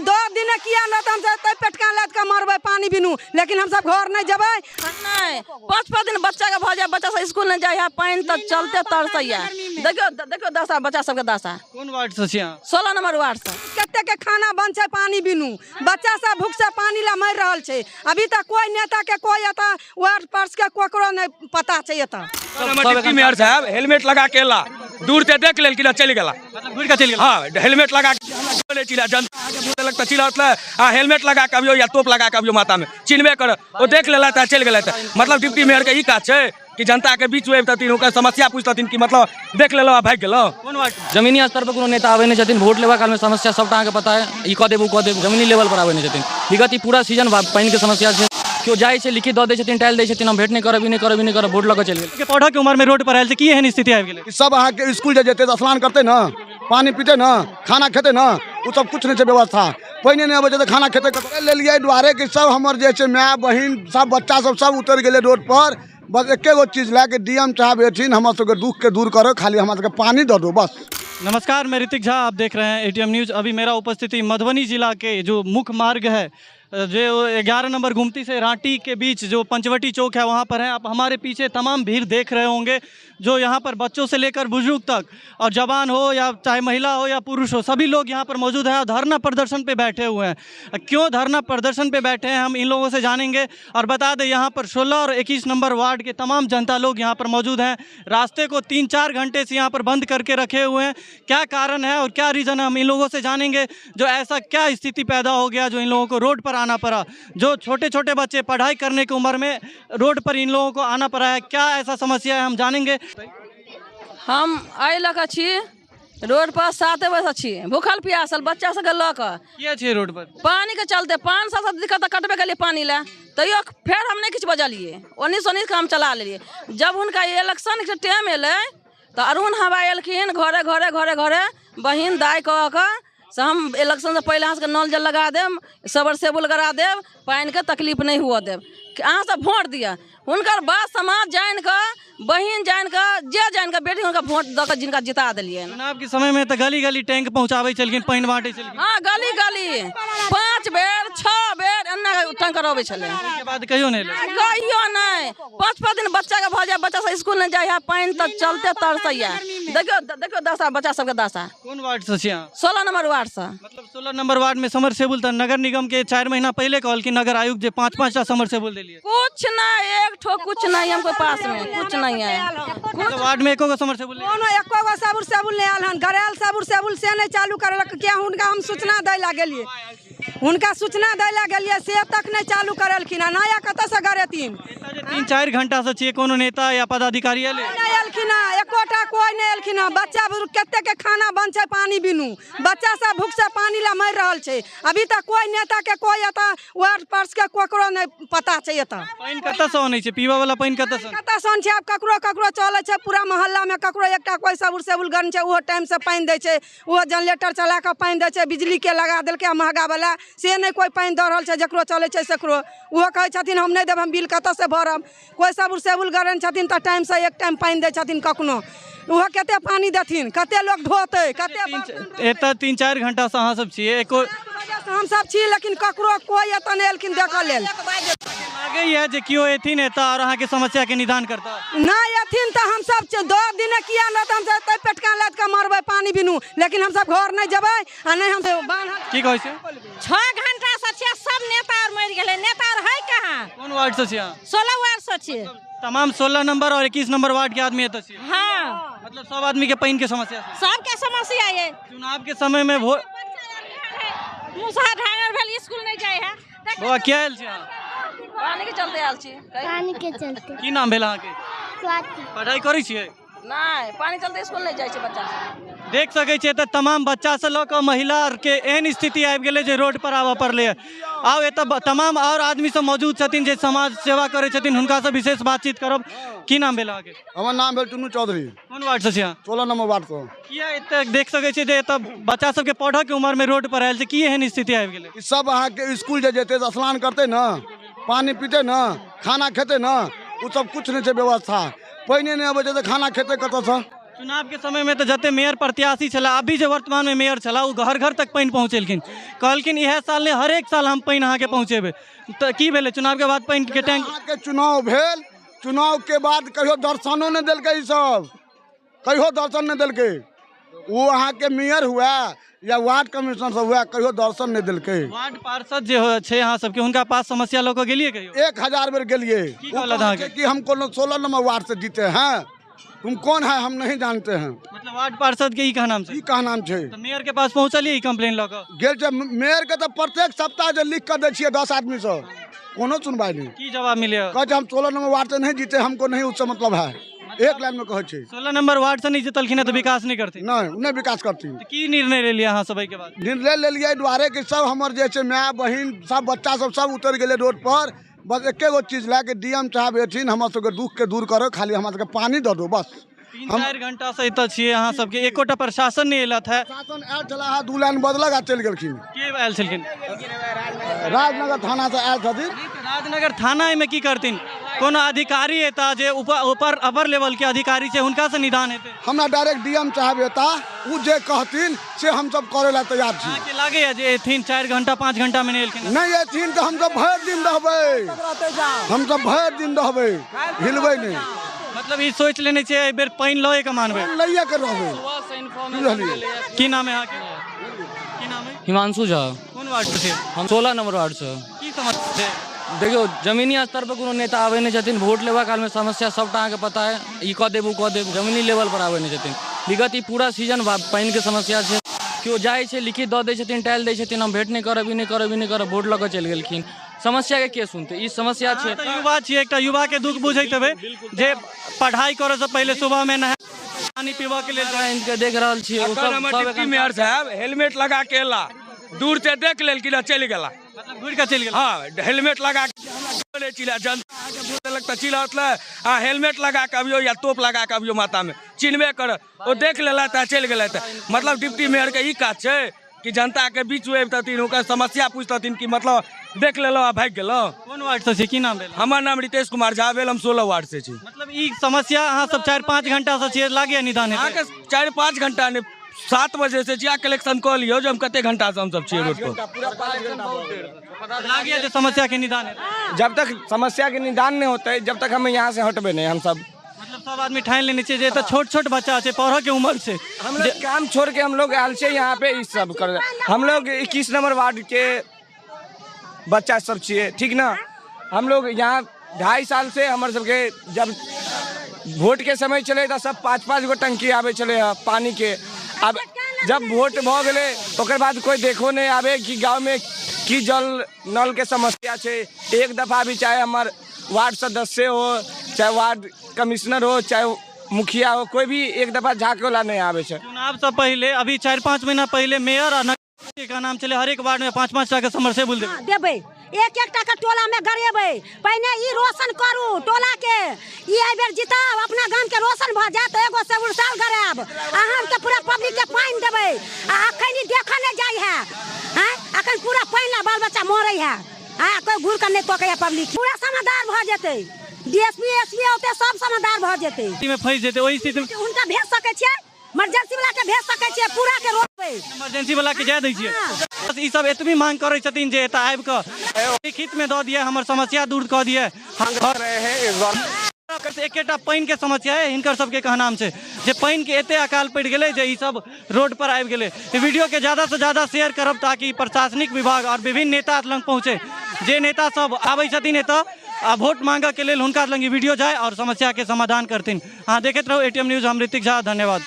10 दिन किया नहि तऽ हमसब एतै पेटका लादि कऽ मरबै पानि बिनु, लेकिन हमसब घर नहि जेबै। नहि, 5-5 दिन बच्चाके भऽ जाय, बच्चा सब स्कूल नहि जाइ है, पानि तऽ चलते तरसैया। देखियौ देखियौ दशा बच्चा सबके दशा। कोन वार्ड से छी अहाँ? 16 नंबर वार्ड से। कते के खाना बंद छै पानि बिनु, बच्चा सब भूख से पानि ला मरि रहल छै। अभी तक कोई नेता के कोई एतऽ वार्ड पार्स के ककरो नहि पता छै एतऽ। डिप्टी मेयर साहब हेलमेट लगा के एला, दूर से देख लेलखिन आ चलि गेला। मतलब घुरि के चलि गेला। हाँ, हेलमेट लगा के हमरा चिल्ला, जनता आगे बोललक तऽ चिल्ला उठलै, आ हेलमेट लगा के अबियौ या टोप लगा के अबियौ माथा में, चिन्हबे कर, ओ देख लेला तऽ चलि गेलै। तऽ मतलब डिप्टी मेयर के ई काज छै कि जनता के बीच में अबितथिन, हुनकर समस्या पूछतथिन कि मतलब देख लेलहुँ आ भागि गेलहुँ। कोन वार्ड? जमीनी स्तर पर कोनो नेता आबै नहि छथिन। वोट लेबा कालमे समस्या सबटा अहाँके पता है, ई कऽ देब ओ कऽ देब, जमीनी लेवल पर आबै नहि छथिन। विगत ई पूरा सीजन पानिके समस्या छै। केओ जाइ छै, लिखित दऽ दै छथिन, टाइल दै छथिन, हम भेंट नहि करब, ई नहि करब, ई नहि करब, वोट लऽ कऽ चलि गेल। के पढ़ऽ के उम्र में रोड पर आयल छै, की एहन स्थिति आबि गेलै? सब अहाँके स्कूल जे जेतै तऽ स्नान करतै ने, पानि पीतै ने, खाना खेतै ने, ओ सब किछु नहि छै व्यवस्था। पानि नहि अबै छै तऽ खाना खेतै कतऽ? लेलियै दुआरे कि सब हमर जे छै माय बहिन सब बच्चा सब सब उतरि गेलै रोड पर। बस एके गो चीज लए के डी एम साहब एथिन, हमर सबके दुखके दूर करो, खाली हमरा सबके पानि दऽ दो बस। नमस्कार, मैं ऋतिक झा, आप देख रहे हैं एटीएम न्यूज। अभी मेरा उपस्थिति मधुबनी जिला के जो मुख्य मार्ग है, जो 11 नंबर गुमती से रांटी के बीच जो पंचवटी चौक है वहाँ पर है। आप हमारे पीछे तमाम भीड़ देख रहे होंगे, जो यहाँ पर बच्चों से लेकर बुजुर्ग तक और जवान हो या चाहे महिला हो या पुरुष हो, सभी लोग यहाँ पर मौजूद हैं और धरना प्रदर्शन पे बैठे हुए हैं। क्यों धरना प्रदर्शन पे बैठे हैं, हम इन लोगों से जानेंगे। और बता दें, यहाँ पर 16 और 21 नंबर वार्ड के तमाम जनता लोग यहाँ पर मौजूद हैं। रास्ते को 3-4 घंटे से यहाँ पर बंद करके रखे हुए हैं। क्या कारण है और क्या रीज़न है, हम इन लोगों से जानेंगे। जो ऐसा क्या स्थिति पैदा हो गया जो इन लोगों को रोड पर आना पड़ा, जो छोटे छोटे बच्चे पढ़ाई करने की उम्र में रोड पर इन लोगों को आना पड़ा है, क्या ऐसा समस्या है, हम जानेंगे। हम एहि लऽ कऽ छी रोड पर 7 बजे छी, भूखल प्यासल बच्चा सबके लऽ कऽ। किया छियै रोड पर? पानी के चलते। 5 साल से दिक्कत कटबे केलिए पानी लए, तैयो फेर हम नहि किछु बजलियै, ओन्नी से ओन्नी काम चला लेलियै। जब हुनका इलेक्शन के टाइम एलै तऽ अरुण हवा एलखिन घरे घरे घरे घरे बहिन दाय कऽ कऽ से हम इलेक्शन से पहिले अहाँ सबके नल जल लगा देब, सबरसेबुल करा देब, पानिके तकलीफ नहि हुअ देब, अहाँ सब वोट दिअ। हुनकर बात समाज जानि कऽ, बहिन जानि कऽ, जे जानि कऽ बेटी हुनका वोट दऽ कऽ जिनका जिता देलियनि। चुनाव के समय में तऽ गली गली टैंक पहुंचाबै छलखिन, पानि बांटै छलखिन। हाँ, गली गली 5 बेर 6 बेर एना टैंकर अबै छलै। ओहिके बाद कहियो नहि एलै? कहियो नहि। 5-5 दिन बच्चाके भऽ जाय, बच्चा सब स्कूल नहि जाइ है, पानि तऽ चलते तरसैया। देखियौ देखियौ दशा बच्चा सबके दशा। कोन वार्ड से छी अहाँ? 16 नंबर वार्ड से। मतलब 16 नंबर वार्ड में समरसेबुल तऽ नगर निगम के 4 महीना पहले कहलखिन नगर आयुक्त जे 5-5 टा समरसेबुल देलियै। कुछ नहीं, एक ठो कुछ नहीं हमको पास में, कुछ नहीं है। मतलब वार्ड में एको गो समरसेबुल नहीं? कोनो एको गो समरसेबुल नहीं आयल हन। घरेल समरसेबुल से नहीं चालू करलक। किया हुनका हम सूचना दै ला गेलियै, हुनका सूचना दै ला गेलियै से तक नहीं चालू करलखिन। आ नया कतऽ से गरेथिन? 3-4 घंटा से छियै, कोनो नेता या पदाधिकारी एलै? नहि एलखिन हँ, एकोटा कोइ नहि एलखिन हँ। बच्चा बुजुर्ग कते के खाना बंद छै पानि बिनु, बच्चा सब भूख से पानि ला मरि रहल छै। अभी तक कोई नेता के कोई एतऽ वार्ड पार्स के ककरो नहि पता छै एतऽ। पानि कतऽ से अनै छै? पीबऽ वाला पानि कतऽ से? कतऽ से अनै छै? आब ककरो ककरो चलै छै पूरा मोहल्ला में, ककरो एकटा कोई सबुर सेबुल गन छै, ओहो टाइम से पानि दै छै, ओहो जनरेटर चला कऽ पानि दै छै। बिजली के लगा देलकै महगा वाला, से नहि कोई पानि दऽ रहल छै। जकरो चलै छै सेकरो ओहो कहै छथिन हम नहि देब, हम बिल कतऽ से भरब। कोइ सबुर सेबुल गरन छथिन तऽ टाइम से एक टाइम पानि दै छथिन। कखनो ओहो कते पानि देथिन, कते लोक धोतै, कते। एतऽ 3-4 घंटा से अहाँ सब छियै, एको हम सब छी, लेकिन ककरो कोइ एतऽ नहि एलखिन देखऽ लेल। लागैया जे केओ एथिन एतऽ और अहाँके समस्या के निदान करता? नहि एथिन तऽ हमसब 10 दिन किया नहि तऽ हमसब एतै पेटका लादि कऽ मरबै पानि बिनु, लेकिन हमसब घर नहि जेबै आ नहि हमसब बान्हल। की कहै छै? 6 घंटा से छियै, सब नेता और मरि गेलै, नेता और है कहाँ? कोन वार्ड से छियै अहाँ? 16 वार्ड से छियै। तमाम 16 नंबर और 21 नंबर वार्ड के आदमी एतऽ छियै? हाँ। मतलब सब आदमी के पानि के समस्या छै? सबके समस्या ये। चुनाव के समय में वोट मुसहर ढांगर भेल, स्कूल नहीं जाए है। बौआ, किया आयल छी अहाँ? पानी के चलते आयल छी। पानी के चलते। की नाम भेल अहाँके? स्वाति। पढ़ाई करै छियै? नहि, पानी चलते स्कूल नहि जाइ छै बच्चा सब। देख सकै छियै तऽ तमाम बच्चा से लऽ कऽ महिला आरके एहन स्थिति आबि गेलै जे रोड पर आबऽ पड़लै। आउ एतऽ तमाम आओर आदमी सब मौजूद छथिन जे समाज सेवा करै छथिन, हुनकासँ विशेष बातचीत करब। की नाम भेल अहाँके? हमर नाम भेल टुन्नू चौधरी। कोन वार्ड से छी अहाँ? 16 नंबर वार्ड से। किया एतऽ देख सकै छियै जे एतऽ बच्चा सबके पढ़ऽ के उम्र में रोड पर आयल छै, की एहन स्थिति आबि गेलै? ई सब अहाँके स्कूल जे जेतै तऽ स्नान करतै ने, पानि पीतै ने, खाना खेतै ने, ओ सब किछु नहि छै व्यवस्था। पानि नहि अबै छै तऽ खाना खेतै कतऽ से? चुनाव के समय में तऽ जते मेयर प्रत्याशी छला, अभी जे वर्तमान में मेयर छला, ओ घर घर तक पानि पहुँचेलखिन, कहलखिन इएह साल नहि, हरेक साल हम पानि अहाँके पहुँचेबै। तऽ की भेलै चुनाव के बाद? पानि के टैंक अहाँके चुनाव भेल, चुनाव के बाद कहियो दर्शनो नहि देलकै ई सब, कहियो दर्शन नहि देलकै। ओ अहाँके मेयर हुए या वार्ड कमिश्नर सब हुए, कहियो दर्शन नहि देलकै। वार्ड पार्षद जे छै अहाँ सबके, हुनका पास समस्या लऽ कऽ गेलियै कहियो? 1000 बेर गेलियै। की ओ कहलथि कहै अहाँके? छै कि हम कोनो 16 नंबर वार्ड से जीते हैं, तुम कौन है हम नहीं जानते हैं। मतलब वार्ड पार्षद के ई कहनाम छै? ई कहनाम छै। तऽ मेयर के पास पहुँचलियै ई कंप्लेन लऽ कऽ? गेल छै मेयर के, तऽ प्रत्येक सप्ताह जे लिख कऽ दै छियै 10 आदमीसँ, कोनो सुनवाइ नहि। की जवाब मिले? कहै छै हम 16 नंबर वार्ड से नहीं जीते, हमको नहीं उससे मतलब है। एक लाइन में कहै छै। 16 नंबर वार्ड से नहि जीतलखिन हँ तऽ विकास नहि करथिन? नहि, नहि विकास करथिन। तऽ की निर्णय लेलियै अहाँ सब एहिके बाद? निर्णय लेलियै एहि दुआरे कि सब हमर जे छै माय बहिन सब बच्चा सब सब उतरि गेलै रोड पर, बस एके गो चीज लए के डी एम साहब एथिन, हमर सबके दुःख के दूर करो, खाली हमरा सबके पानी दऽ दो बस। 3-4 घंटा से एतऽ छियै अहाँ सबके, एकोटा प्रशासन नहि एलथि है। प्रशासन आयल छलै हँ, 2 लाइन बदलक आ चलि गेलखिन। के आयल छलखिन? राजनगर थाना से आयल छथिन। राजनगर थाना एहिमे की करथिन? कोनो अधिकारी एता जे ऊपर अपर लेवल के अधिकारी छै, हुनका से निदान हेतै। हमरा डायरेक्ट डी एम साहब एता, ओ जे कहथिन से हमसब करै लए तैयार छी। अहाँके लागैया जे एथिन? 4 घंटा 5 घंटा मे नहि एलखिन। नहि एथिन तऽ हमसब भरि दिन रहबै, हमसब भरि दिन रहबै, हिलबै नहि। मतलब ई सोचि लेने छियै एहि बेर पानि लए के मानबै? लैए के रहबै, बुझलियै। की नाम है अहाँके? की नाम है? हिमांशु झा। कोन वार्ड से? हम 16 नंबर वार्ड से। की समस्या छै? देखियौ, जमीनी स्तर पर कोनो नेता आबै नहि छथिन। वोट लेबा कालमे समस्या सबटा अहाँके पता है, ई कऽ देब, ओ कऽ देब, जमीनी लेवल पर आबै नहि छथिन। विगत ई पूरा सीजन पानिके समस्या छै। केओ जाइ छै, लिखित दऽ दै छथिन, टाइल दै छथिन, हम भेंट नहि करब, ई नहि करब, ई नहि करब, वोट लऽ कऽ चलि गेलखिन। समस्याके के सुनतै? ई समस्या छै। अहाँ तऽ युवा छियै, एकटा युवा के दुख बुझैत हेबै जे पढ़ाई करऽ से पहिले सुबह में नहा पानी पीबऽ के लेल के देख रहल छियै ओ एखन सब हमर सब डिप्टी एखन मेयर साहब हेलमेट लगा के एला, दूर से देख लेलखिन आ चलि गेला। मतलब घुरि कऽ चलि गेल? हँ, हेलमेट लगा के नहि चिल्ला, जनता अहाँके वोट देलक तऽ चिल्लत आ हेलमेट लगा के अबियौ या तोप लगा के अबियौ, माथामे चिन्हबे करत। ओ देख लेलथि आ चलि गेलथि। मतलब डिप्टी मेयरके ई काज छै कि जनताके बीचमे अबितथिन, हुनकर समस्या पूछतथिन, कि मतलब देख लेलहुँ आ भागि गेलहुँ? कोन वार्ड से छी, की नाम भेल? हमर नाम रितेश कुमार झा भेल, हम 16 वार्ड से छी। मतलब ई समस्या अहाँ सब 4-5 घंटा से छियै, लागैया निदान हेतै? अहाँके 4-5 घंटा नहि, 7 बजे से छियै। कलेक्शन कऽ लियौ जे हम कते घंटा से हमसब छियै रोड पर। लागैया जे समस्या के निदान हेतै? जब तक समस्या के निदान नहीं होते जब तक हम यहाँ से हटबे नहीं हम सब। मतलब सब आदमी ठानि लेने छियै जे एतऽ छोट छोट बच्चा छै, पढ़ऽ के उम्र छै। हम लोग काम छोड़ के हम लोग आयल छियै यहाँ पे ई सब कर। हम लोग 21 नंबर वार्ड के बच्चा सब छियै, ठीक ना? हम लोग यहाँ 2.5 साल से, हमर सबके जब वोट के समय छलै तऽ सब 5-5 गो टंकी आबै छलै हँ पानी के। आब जब वोट भऽ गेलै ओकर बाद कोई देखो नहीं आबे कि गाँव में की जल नल के समस्या छै। एक दफा भी चाहे हमर वार्ड सदस्य हो, चाहे वार्ड कमिश्नर हो, चाहे मुखिया हो, कोई भी एक दफा झाँके वाला नहीं आबै छै। चुनाव से पहिले, अभी 4-5 महीना पहिले मेयर आ नगर के नाम छलै हरेक वार्ड में 5-5 टा के समरसेबुल देबै। देबै, एक एक टा के टोला में गरेबै। पहिने ई रोशन करू टोला के, ई एहि बेर जिताब, अपना गाम के रोशन भऽ जायत तऽ एगो सेबुल साल गरायब, अहाँ के पूरा पब्लिक के पानि देबै। आ अखन ई देखऽ नहि जाइ है, आँय, अखन पूरा पानि ला बाल बच्चा मरै है, आँय, कोइ घूर कऽ नहि तकै है। पब्लिक पूरा समाधान भऽ जेतै, डीएसपी एसपी औतै, सब समाधान भऽ जेतै। में फंसि जेतै ओहि स्थिति में हुनका भेज सकै छियै, इमरजेंसी वाला के भेज सकै छियै, पूरा के रोकबै। इमरजेंसी वाला के जाय दै छियै। बस ई सब एतबी मांग करै छथिन जे एतऽ आबि कऽ लिखित में दऽ दिअ, हमर समस्या दूर कऽ दिअ। रहे हैं इस बार एकेटा पानि के समस्या है, हिनकर सबके कहनाम छै जे पानि के एते अकाल पड़ि गेलै जे ई सब रोड पर आबि गेलै। ई वीडियो के ज्यादा से ज्यादा शेयर करब ताकि प्रशासनिक विभाग और विभिन्न नेता लग पहुँचे, जे नेता सब आबै छथिन एतऽ आ वोट मांगऽ के लेल हुनका लग ई वीडियो जाय और समस्या के समाधान करथिन। अहाँ देखैत रहू एटीएम न्यूज, हम ऋतिक झा, धन्यवाद।